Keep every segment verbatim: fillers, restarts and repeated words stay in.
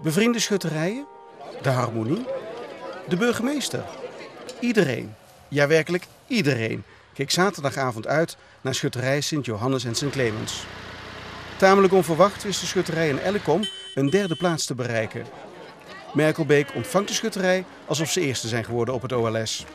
Bevriende schutterijen? De harmonie? De burgemeester? Iedereen, ja werkelijk iedereen, keek zaterdagavond uit naar schutterij Sint Johannes en Sint Clemens. Tamelijk onverwacht wist de schutterij in Ellikom een derde plaats te bereiken. Merkelbeek ontvangt de schutterij alsof ze eerste zijn geworden op het O L S.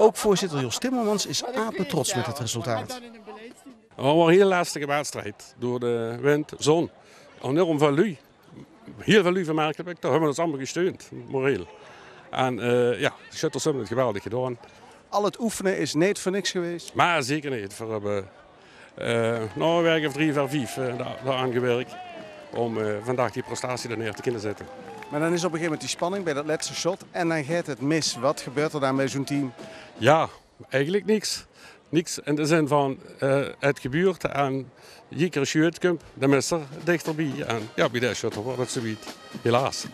Ook voorzitter Jos Timmermans is apetrots met het resultaat. 't Waor 'n hiel lestige wedstrijd. Door de wind, zon. Enorm väöl luuj. Hiel väöl luuj van Merkelbeek. Dao höbbe v'r ós allemaol gesteund, moreel. En, eh, jao, de sjötters höbbe 't geweldig gedaon. Al het oefenen is neet veur niks geweest? Mer zeker neet. V'r höbbe, eh, noe, 'n waek of drie, veer, vief, eh, dao, dao aan gewirk óm, eh, vandaag die prestatie d'r neer te kinne zètte. Maar dan is op een gegeven moment die spanning bij dat laatste shot en dan gaat het mis. Wat gebeurt er dan bij zo'n team? Jao, Eigelik niks. Niks in de zin van, eh, 't gebeurt en jieker sjeut kump, de misser dichterbie. En jao, bie de sjötter waor 't zoe wied. Helaas.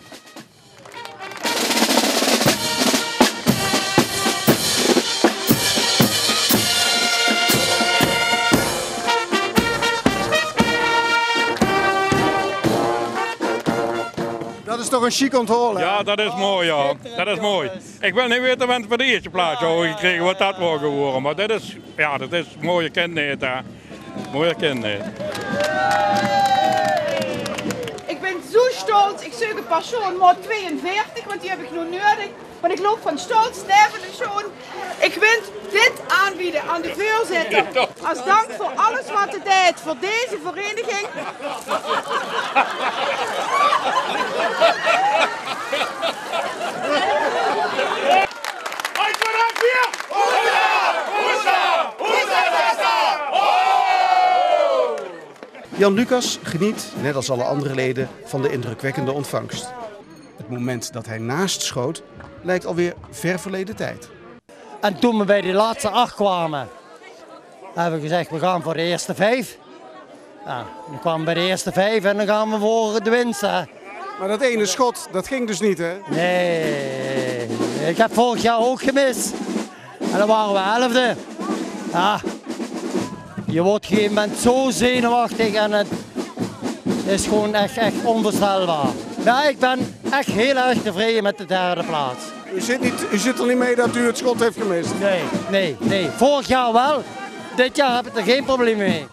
Dat is toch een chic onthaal, hè? Jao, dat is mooi, jao. Dat is mooi. Ik wil neet weite wens v'r de ierste plaats hawwe gekrege, wat dat waor gewore. Mer dit is, jao, dat is, mooier kin 't neet, hè. Mooier kin 't neet. Ik bin zoe stolt. Ik zeuk 'n persoon maot tweeënveertig, want die heb ik noe nudig. Want ik loup van stolt neve de sjoon. Ik wil dit aanbieden aan de veurzitter. Als dank veur alles wat 'r deit veur deze vereniging. Jan Lucas geniet, net als alle andere leden, van de indrukwekkende ontvangst. Het moment dat hij naast schoot, lijkt alweer ver verleden tijd. En toen we bij die laatste acht kwamen, hebben we gezegd: "We gaan voor de eerste vijf." Ja, dan kwamen we bij de eerste vijf en dan gaan we voor de winst, hè. Maar dat ene schot, dat ging dus niet, hè? Nee, ik heb vorig jaar ook gemist. En dan waren we elfde. Ja, je wordt op een gegeven moment zo zenuwachtig en het is gewoon echt, echt onvoorstelbaar. Ja, ik ben echt heel erg tevreden met de derde plaats. U zit niet, u zit er niet mee dat u het schot heeft gemist? Nee, nee, nee. Vorig jaar wel. Dit jaar heb ik er geen probleem mee.